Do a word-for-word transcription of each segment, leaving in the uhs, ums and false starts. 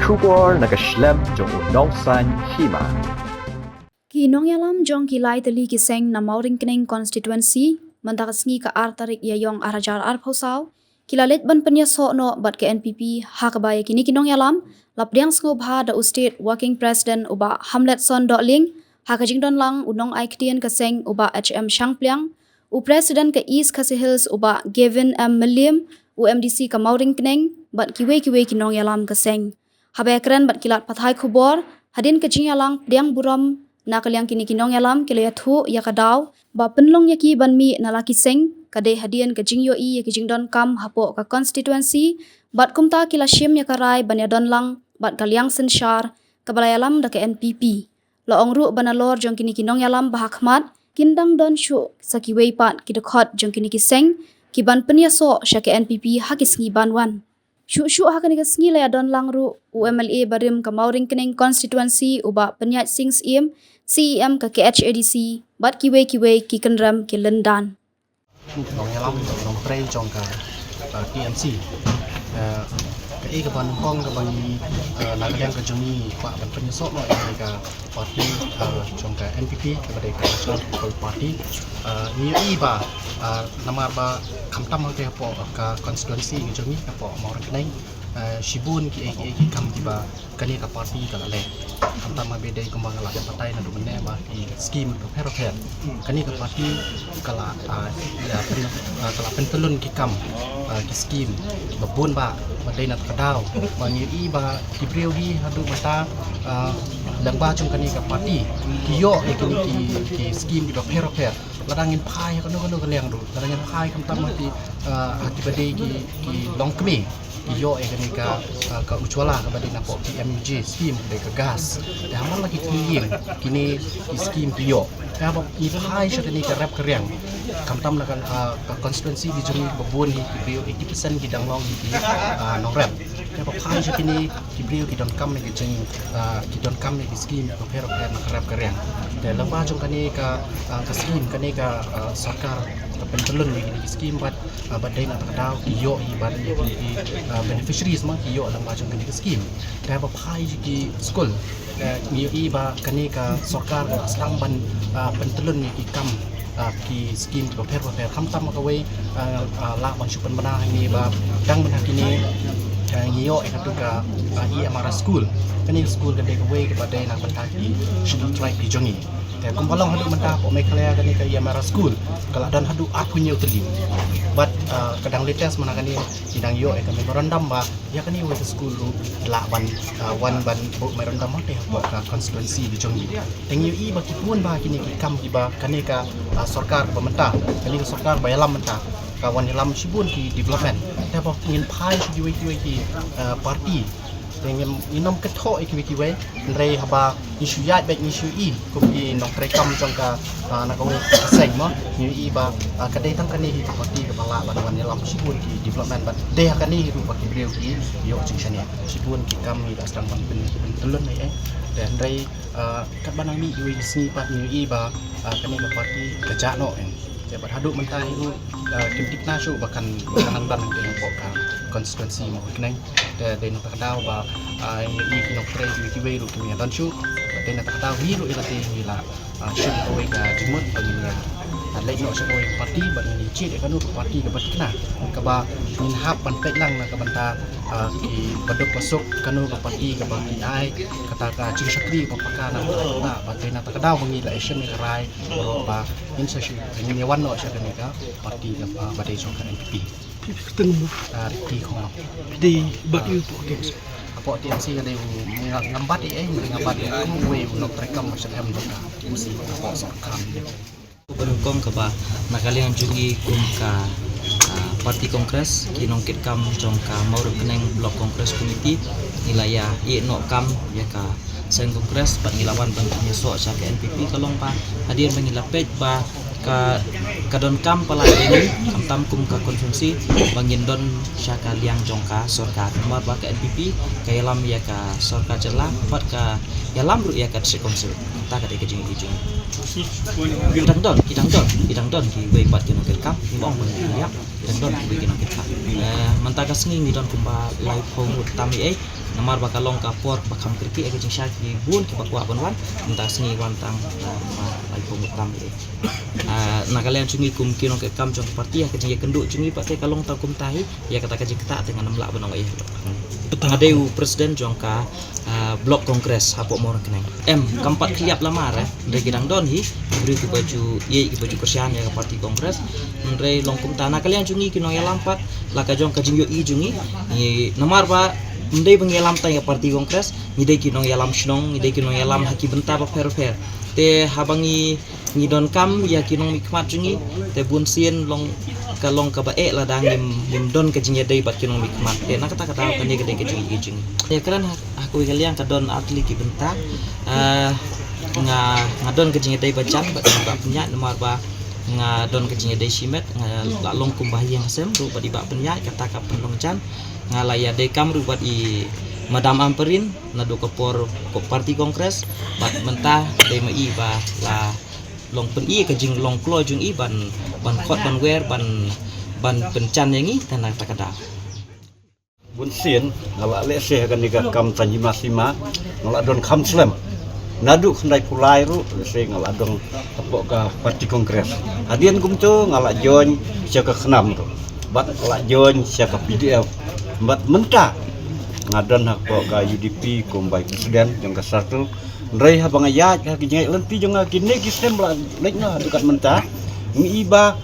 Khubor na ka shlem jong u nongsan hima. Ki nongïalam jong ki lai tylli ki seng na Mawryngkneng constituency, mynta ka sngi ka ar tarik Ïaïong ar hajar arphew saw, ki la leit ban pynïasoh noh bad ka N P P, ha kaba ïa kine ki nongïalam la pdiang sngewbha da u State Working President u Bah Hamletson Dohling, ha ka jingdon lang u nongai ktien ka seng u Bah H M Shangpliang, u President ka East Khasi Hills u Bah Gavin M Mylliem, u M D C ka Mawryngkneng, bad kiwei kiwei ki nongïalam ka seng. Haba ïakren bad ki lad pathai khubor, hadien ka jingïalang pdiang burom na ka liang kine ki nongïalam, ki la ïathuh ïa ka daw ba pynlong ïa ki ban mih na la ki seng ka dei hadien ka jingïohi ïa ki jingdonkam hapoh ka constituency, bad kumta ki la shim ïa ka rai ban ïadon lang bad ka liang synshar kaba la ïalam da ka N P P. La ong ruh ba nalor jong kine ki nongïalam ba ha khmat, kin dang don shuh sa kiwei pat ki dkhot jong kine ki seng ki ban pynïasoh sha ka N P P ha ki sngi ban wan. Shuh shuh ha kane ka sngi la ïadon lang ruh u M L A barim ka Mawryngkneng constituency u Bah Pynïaid Sing Syiem, C E M ka K H A D C, bad kiwei kiwei ki kynrem ki lyndan. Nongïalam, nongtrei jong ka, uh, T M C. Uh, kaei kaba nyngkong kaba ngi, uh, na ka liang ka jong ngi kwah ban pynïasoh noh ïa ka party, uh, jong ka N P P, kaba dei ka National People Party. Uh, ngi ïohi ba, uh, namar ba khamtam ha ka, hapoh ka constituency ka jong ngi, hapoh Mawryngkneng, uh, shibun kiei kiei ki kam kiba kane ka party ka la leh. Khamtam ba dei kumba nga la ïa batai naduh mynne ba ki skim bapher bapher. Kane ka party ka la, ah, ïa pyn-, ah, ka la pyntyllun ki kam, ah, ki skim ba bun ba, ba dei na ka daw ba ngi ïohi ba ki briew hi haduh mynta, ah, lyngba jong kane ka party ki ïoh ïa kine ki, ki skim kiba pher bapher. Lada ngin phai ha kano kano ka liang ruh, lada ngin phai khamtam ha ki, ah, ha kiba dei ki, ki longkmie, ki ïoh ïa kane ka, ah, ka Ujjwala kaba dei na poh P M U J scheme, kaba dei ka gas. Te ha man la ki kmie ïing kine ki scheme ki ïoh. Te haba ngi phai sha kane ka rep ka riang, khamtam na ka, ah, ka constituency ki jong ngi ba bun hi ki briew eighty percent ki dang long hi ki, ah, nongrep. Te haba phai sha kine ki briew ki donkam ïa ki jing, ah, ki donkam ïa ki scheme bapher bapher na ka rep ka riang. Te lyngba jong kane ka, ah, ka scheme, kane ka, ah, sorkar ka pyntyllun ïa kine ki scheme bad, ah, bad dei na ka daw ki ïoh hi bad ïa ki, ki, ah, beneficiaries ma ki ïoh lyngba jong kane ka scheme. Te haba phai ïa ki skul, eh, ngi ïohi ba kane ka sorkar ka la sdang ban, ah, pyntyllun ïa ki kam, ah, ki scheme bapher bapher, khamtam kawei, ah, ah, lah ban shu pynbna hangne ba dang mynta kine, eh, ngi ïoh ïa katu ka, ah, E M R S school. Kane ka school ka dei kawei kaba dei na ka bynta ki Scheduled Tribe ki jong ngi. Te kumba long haduh mynta hapoh Meghalaya kane ka E M R S school ka la don haduh arphew hynñiew tylli. Bad, ah, ka dang latest mynta kane ngi dang ïoh ïa ka memorandum ba ïa kane kawei ka school ruh lah ban, ah, wan ban buh memorandum te hapoh ka constituency ka jong ngi. Te ngi ïohi ba ki bun ba kine ki kam kiba kane ka, ah, sorkar ba mynta, kane ka sorkar ba ïalam mynta ka wan ïalam shibun ki development. Te haba ngin phai sha kiwei kiwei ki, ah, party, te ngin, ngin ym kynthoh ïa kiwei kiwei, hynrei haba ngi shu ïaid beit ngi shu ïohi kum ki nongtrei kam jong ka, ah, na kawei ka seng mo, ngi ïohi ba, ah, ka dei tang kane hi ka party kaba lah ban wan ïalam shibun ki development bad dei ha kane hi ruh ba ki briew ki ïoh jingshaniah. Shibun ki kam ngi la sdang ban pyn, pyntyllun ei ei. Te hynrei, ah, katba nang mih iwei i sngi pat ngi ïohi ba, ah, kane ka party ka jah noh ei. Te bad haduh mynta hi ruh, ah, kim thikna shuh ba kan, ba kan nang don hangtei hapoh ka constituency Mawryngkneng. Te dei na kata ka daw ba, ah, ngi ïohi ki nongtrei kiwei kiwei ruh kim ïadon shuh. Te dei na kata ka daw hi ruh ïa lade ngi la, ah, shim kawei ka jingmut ba ngin ïa, ah, leit noh sha kawei ka party bad ngin ïa jied ïa kano ka party kaba thikna, kaba ngin hap ban peit lang na ka bynta, ah, ki baduk basuk, kano ka party kaba kin ai kata ka jingshakri ba paka na ka bynta. Bad dei na kata ka daw ba ngi la ïa shim ïa ka rai baroh ba ngin sa shu, ngin ïa wan noh sha kane ka party kaba, ah, ba dei jong ka N P P. Phi kyrteng mo? Ah, Ricky Khonglop. Phi dei bad ïa u hapoh T M C? Hapoh T M C ka dei u nga-, ngam bat ei ei, nga bat kum uwei u nongtrei kam ba shem jong ka U C hapoh Sorkar. Ba nyngkong kaba na ka liang jong ngi kum ka, ah, Party Congress, ki nongkitkam jong ka Mawryngkneng Block Congress Committee, ngi la ïa ïeh noh kam ïa ka seng Congress bad ngi la wan ban pynïasoh sha ka N P P ka long ba hadien ba ngi la peit ba ka, ka donkam palat ïa ngi, khamtam kum ka constituency ba ngin don sha ka liang jong ka sorkar. Namar ba ka N P P ka ïalam ïa ka sorkar jylla bad ka ïalam ruh ïa ka District Council. Kata ka dei ka jingïohi jong ngi. Ki dang don, ki dang don, ki dang don kiwei pat ki nongkitkam, kim ong ba ngi ïa. Don kumba ki nongkit. Eh, mynta ka sngi ngi don kumba laiphew ngut tam ïa ei. Namar ba ka long ka por ba kham kyrkieh ïa ka jingshai ki bun kiba kwah ban wan. Mynta ka sngi wan tang, eh, kumba laiphew ngut tam ïa ei. Eh, na ka liang jong ngi kum ki nongkit kam jong ka party, ïa ka jingïakynduh jong ngi pat te ka long tang kumta hi. Ïa kata ka jingktah te ngan ym lah ban ong ei. Nga dei u president jong ka ah, Block Congress hapoh Mawryngkneng. Em, kam pat khlieh lamar, eh. Hynrei ki dang don hi ki briew kiba ju ïeit, kiba ju kyrshan ïa ka party Congress. Hynrei long kumta, na ka liang jong ngi ki nongïalam pat, la ka jong ka jingïohi jong ngi, ngi namar ba ym dei ba ngi ïalam tang ïa ka party Congress, ngi dei ki nongïalam shnong, ngi dei ki nongïalam ha ki bynta bapher bapher. Te haba ngi ngi donkam ïa ki nongmihkhmat jong ngi, te bun sien long ka long kaba eh lada ngim, ngim don ka jingïadei bad ki nongmihkhmat. Te na kata ka daw kane ka dei ka jingïohi jong ngi. Te kren ha, ha kawei ka liang ka don ar tylli ki bynta. Ah, nga, nga don ka jingïadei ba jan bad ka jingïadei ba pynïaid namar ba nga don ka jingïadei shimet, nga la long kumba ha ïing ha sem ruh bad i Bah Pynïaid, kata ka pynlong jan. Nga la ïadei kam ruh bad i Madam Ampareen naduh ka por ka party Congress, bad mynta dei ma i ba la long pyni ka jinglong kloi jong i ban, ban khot ban wer, ban, ban pynjan ïa ngi, te na kata ka daw. Bun sien nga la lehse ha kane ka kam saiñ hima sima, nga la don kham slem. Naduh khyndai phew lai ruh lehse nga la don hapoh ka party Congress. Hadien kumto nga la join sha ka KHNAM ruh, bad nga la join sha ka P D F. Bad mynta nga don hapoh ka U D P kum vice president jong ka circle. Hynrei haba nga ïaid ha ki jingïaid lynti jong nga kine ki snem ba la leit noh haduh kat mynta, ngi i ba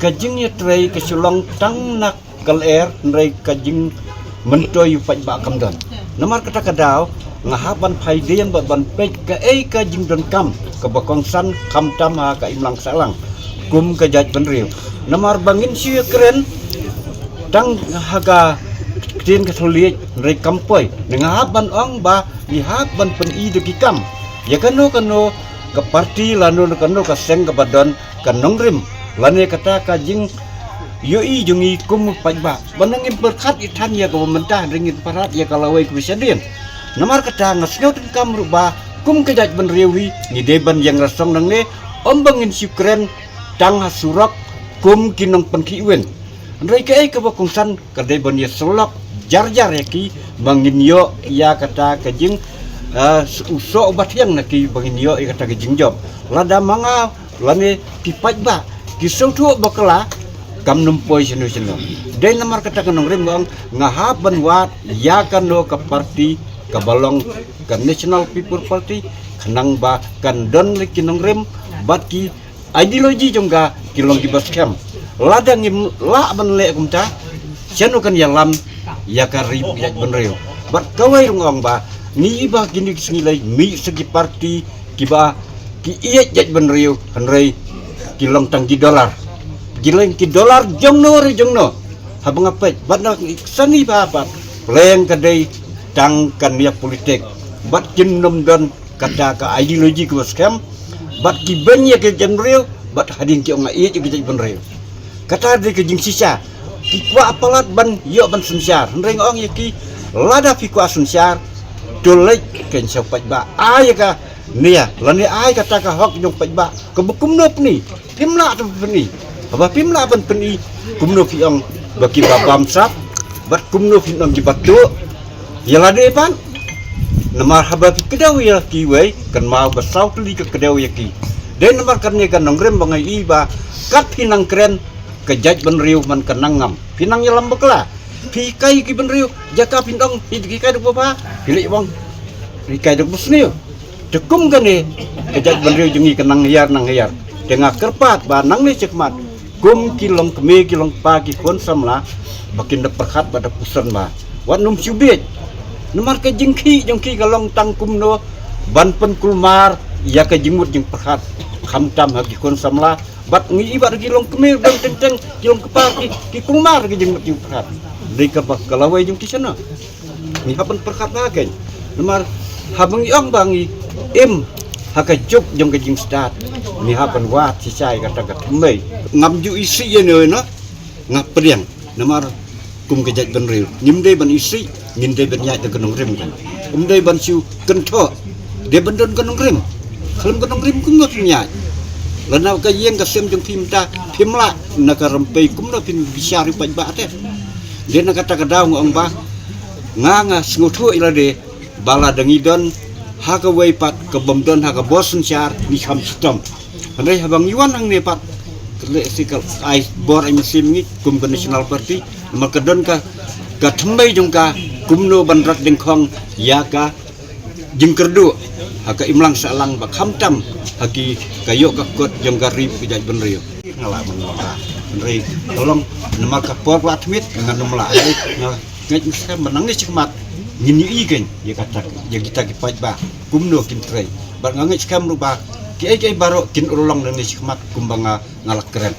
ka jingïatrei ka shu long tang na ka lyer, hynrei ka jingmyntoi u paidbah kam don. Namar kata ka daw nga hap ban phai dien bad ban peit kaei ka jingdonkam kaba kongsan khamtam ha ka imlang sahlang kum ka jaitbynriew. Namar ba ngin shu ïakren tang ha ka ktien ka thylliej, hynrei kam poi. Nga hap ban ong ba ngi hap ban pyni da ki kam ïa kano kano ka party lano kano ka seng kaba don ka nongrim lane kata ka jingïohi jong ngi kum u paidbah. Ba nang ngim pyrkhat ïa than ïa kaba mynta, hynrei ngin pyrkhat ïa ka lawei kaba shadien. Namar kata nga sngew donkam ruh ba kum ka jaitbynriew hi ngi dei ban ïeng rasong nangne, ym ba ngin shu kren tang ha surok kum ki nongpynkhih win. Hynrei kaei kaba kongsan ka dei ban ïasyllok jar jar ïa ki ba ngin ïoh ïa kata ka jing, eh, u soh u ba thiang na ki ba ngin ïoh ïa kata ka jingjop. Lada ma nga lane ki paidbah ki sngewthuh bakla, kam nym poi shano shano. Dei namar kata ka nongrim nga ong nga hap ban wad ïa kano ka party kaba long ka National People Party, khnang ba kan don lei ki nongrim bad ki ideology jong ka ki long kiba skhem. Lada ngim lah ban leh kumta, shano kan ïalam ïa ka ri jaitbynriew? Bad kawei ruh nga ong ba ngi i ba kine ki sngi lei mih sa ki party kiba ki ïeit jaitbynriew, hynrei ki long tang ki dollar. Ki long ki dollar jong no re jong no. Haba nga peit bad na sani ba ba pleng ka dei tang ka nia politik bad kin nym don kata ka ideology kaba skhem bad ki beiñ ïa ka jaitbynriew bad hadien ki ong nga ïeit ïa ka jaitbynriew. Kata dei ka jingshisha. Ki kwah palat ban ïoh ban synshar, hynrei nga ong ïa ki, lada phi kwah synshar, to leit keiñ sha u paidbah, ai ïa ka nia lane ai kata ka hok jong u paidbah kaba kumno pyni. Phim lah ban pyni. Haba phim lah ban pyni, kumno phi ong ba kiba bamsap bad kumno phi ong kiba tuh? Ïa lade pat. Namar haba phi kdew ïa kiwei, kynmaw ba saw tylli ka kdew ïa ki. Dei namar kane ka nongrim ba nga i ba kat phi nang kren, ka jaitbynriew man ka nang ngam. Phi nang ïalam bakla. Phi hikai ki bynriew, jaka phi ong phi hikai da kaba bha, phi leh ong phi hikai da kaba sniew. Te kum kane ka jaitbynriew jong ngi ka nang hiar nang hiar. Te nga kyrpad ba nangne shakhmat kum ki long kmie ki long kpa ki khun samla, ba kin da pyrkhat bad da pyrshang ba wat nym shu bieit. Namar ka jingkhih jong ki ka long tang kumno ban pynkulmar ïa ka jingmut jingpyrkhat, khamtam ha ki khun samla. Bad ngi i bad ki long kmie dang teng teng, ki long kpa ki, ki kulmar ki jingmut jingpyrkhat. Dei kaba ka lawei jong ki shano? Ngi hap ban pyrkhat bha keiñ. Namar haba ngi ong ba ngi im ha ka juk jong ka jingstad, ngi hap ban wad shisha ïa kata ka thymmei. Ngam ju isih ïa no ïa no, nga pdiang. Namar kum ka jaitbynriew ngim dei ban isih, ngim dei ban ïaid da ka nongrim keiñ. Ym dei ban shu kynthoh, dei ban don ka nongrim. Khlem ka nongrim kumno phin ïaid? Lana ka ïing ka sem jong phi mynta phim lah na ka rympei kumno phin bishar ïa u paidbah te. Dei na kata ka daw nga ong ba nga nga sngewthuh ïa lade ba la dang ngi don ha kawei pat ka bym don ha ka bor synshar ngi kham shitom. Hynrei haba ngi wan hangne pat ka leh si ka ai bor ai mynsiem ngi kum ka National Party namar ka don ka ka thymmei jong ka kumno ban rat dyngkhong ïa ka jingkyrduh ha ka imlang sahlang ba khamtam ha ki ka ïoh ka kot jong ka ri ka jaitbynriew. Nga lah ban long ka hynrei ka long namar ka por ka la tmier ngan ym lah hynrei nga ngeit skhem ba nangne shakhmat ngin ïohi kein ïa kata ïa kita ki paidbah kumno kin trei bad nga ngeit skhem ruh ba kiei kiei baroh kin urlong nangne shakhmat kumba nga nga la kren.